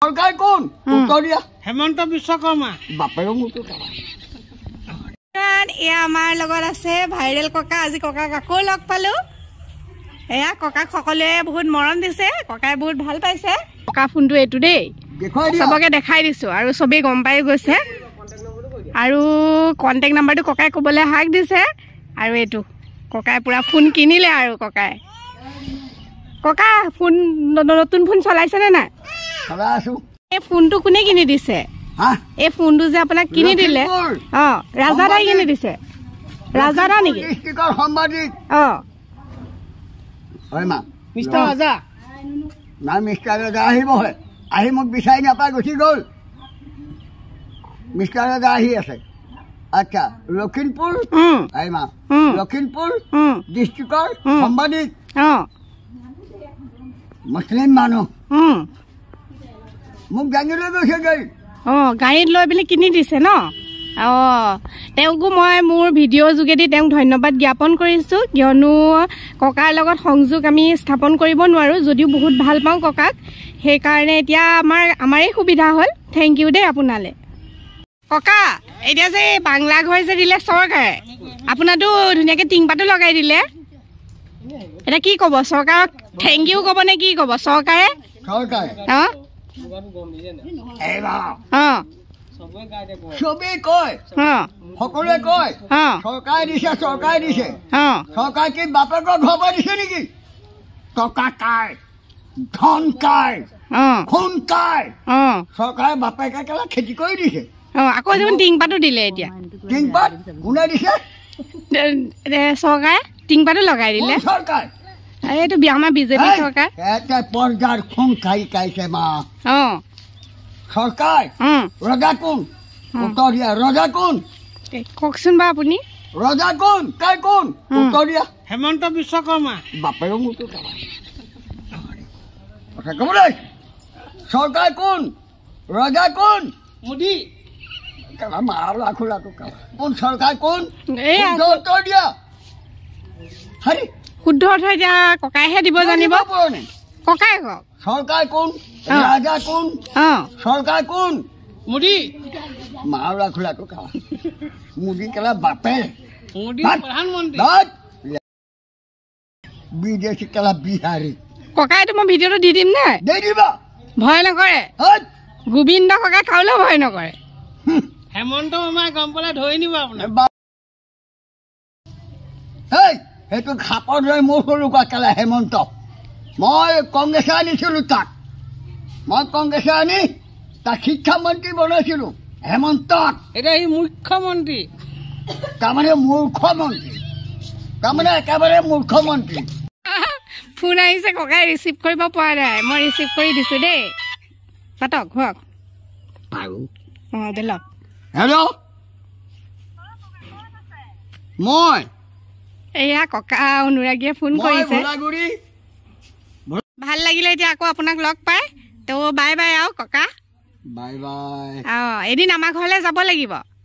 চৰকাৰ কোন? উত্তৰ দিয়া। হেমন্ত বিশ্বকৰ্মা। বাপেৰো মোৰটো কাবা। এয়া আমাৰ লগত আছে ভাইৰেল ককা। আজি ককাক আকৌ লগ পালো। এয়া ককাক সকলোৱে বহুত মৰম দিছে, ককাই বহুত ভাল পাইছে। ককা ফোনটো এইটো দেই, চবকে দেখাই দিছো আৰু চবেই গম পাই গৈছে। আৰু কণ্টেক্ট নাম্বাৰটো ককাই ক'বলৈ হাক দিছে। আৰু এইটো ককাই পুৰা ফোন কিনিলে। আৰু ককাই, ককা ফোন নতুন ফোন চলাইছেনে নাই? চলাই আছো। এই ফোনটো কোনে কিনি দিছে? এই ফোনটো যে আপোনাক কিনি দিলে, অ ৰাজাদাই কিনি দিছে। ৰাজাদা নেকি? অ নাই, মিষ্টাৰ ৰাজা আহিবহে, আহি মোক বিচাৰি নাপাই গুচি গ'ল। মিষ্টাৰ ৰাজা আহি আছে। আচ্ছা, লখিমপুৰ, লখিমপুৰ ডিষ্ট্ৰিক্টৰ সাংবাদিক, মুছলিম মানুহ, মোক দাঙি লৈ গৈছে গাড়ীত। অঁ, গাড়ীত লৈ পেলাই কিনি দিছে ন? অঁ, তেওঁকো মই মোৰ ভিডিঅ'ৰ যোগেদি তেওঁক ধন্যবাদ জ্ঞাপন কৰিছোঁ, কিয়নো ককাৰ লগত সংযোগ আমি স্থাপন কৰিব নোৱাৰোঁ যদিও বহুত ভাল পাওঁ ককাক। সেইকাৰণে এতিয়া আমাৰেই সুবিধা হ'ল। Thank U দেই আপোনালৈ। ককা, এতিয়া যে বাংলা ঘৰ যে দিলে চৰকাৰে, আপোনাৰতো ধুনীয়াকৈ টিংপাতো লগাই দিলে, এতিয়া কি ক'ব চৰকাৰক? Thank U ক'ব নে কি ক'ব চৰকাৰে? অঁ অঁ, চবেই কয়, সকলোৱে কয় চৰকাৰে দিছে, চৰকাৰে দিছে। চৰকাৰে কি বাপেকৰ ঘৰৰ পৰা দিছে নেকি? টকা কাৰ, ধন কাৰ, খুন কাৰ? চৰকাৰে বাপেকে কেলা খেতি কৰি দিছে। আকৌ দেখোন টিংপাতো দিলে। এতিয়া টিংপাত কোনে দিছে? চৰকাৰে টিংপাতো লগাই দিলে। চৰকাৰ এইটো আমাৰ বিজেপি চৰকাৰ। পৰ্যাৰ খুন খাই খাইছে মা। অঁ, চৰকাৰ ৰজা কোন? উত্তৰ দিয়া। ৰজা কোন? কওকচোন বাৰু আপুনি। ৰজা কোন? কাই কোন? উত্তৰ দিয়া। হেমন্ত বিশ্বকৰ্মা। বাপেৰো মোৰটো কথা ক'বলৈ। চৰকাৰ কোন? ৰজা কোন? মোদী। কোন চৰকাৰ কোন? উত্তৰ দিয়া। শুদ্ধ অৰ্থ এতিয়া ককাইহে দিব জানিব। ককাই কওক, চৰকাৰ কোন? ৰাজা কোন? চৰকাৰ কোন? মোদী। মাওলা খোলাটো কালা মোদী কেলা বাপে মোদী প্ৰধানমন্ত্ৰী বিদেশী কেলা বিহাৰী। ককাইটো মই ভিডিঅ'টো দি দিম নে? দি দিবা। ভয় নকৰে গোবিন্দ ককাই, কাৰোলৈ ভয় নকৰে। হেমন্ত মামাই গম পালে ধৰি নিব আপোনাক। সেইটো খাপৰ দৰে মোৰ সৰু কেলা হেমন্ত। মই কংগ্ৰেছে আনিছিলোঁ তাক, মই কংগ্ৰেছে আনি তাক শিক্ষামন্ত্ৰী বনাইছিলোঁ হেমন্তক। এতিয়া সি মুখ্যমন্ত্ৰী, তাৰমানে মূৰ্খমন্ত্ৰী, তাৰমানে একেবাৰে মূৰ্খমন্ত্ৰী। ফোন আহিছে ককাই, ৰিচিভ কৰিব পৰা নাই, মই ৰিচিভ কৰি দিছোঁ দেই। পাতক হওক। অঁ, দিলক। হেল্ল', মই এয়া ককা অনুৰাগীয়ে ফোন কৰিছে। ভাল লাগিলে এতিয়া আকৌ আপোনাক লগ পাই। তো বাই বাই আৰু ককা। Bye bye. অঁ, এদিন আমাৰ ঘৰলৈ যাব লাগিব।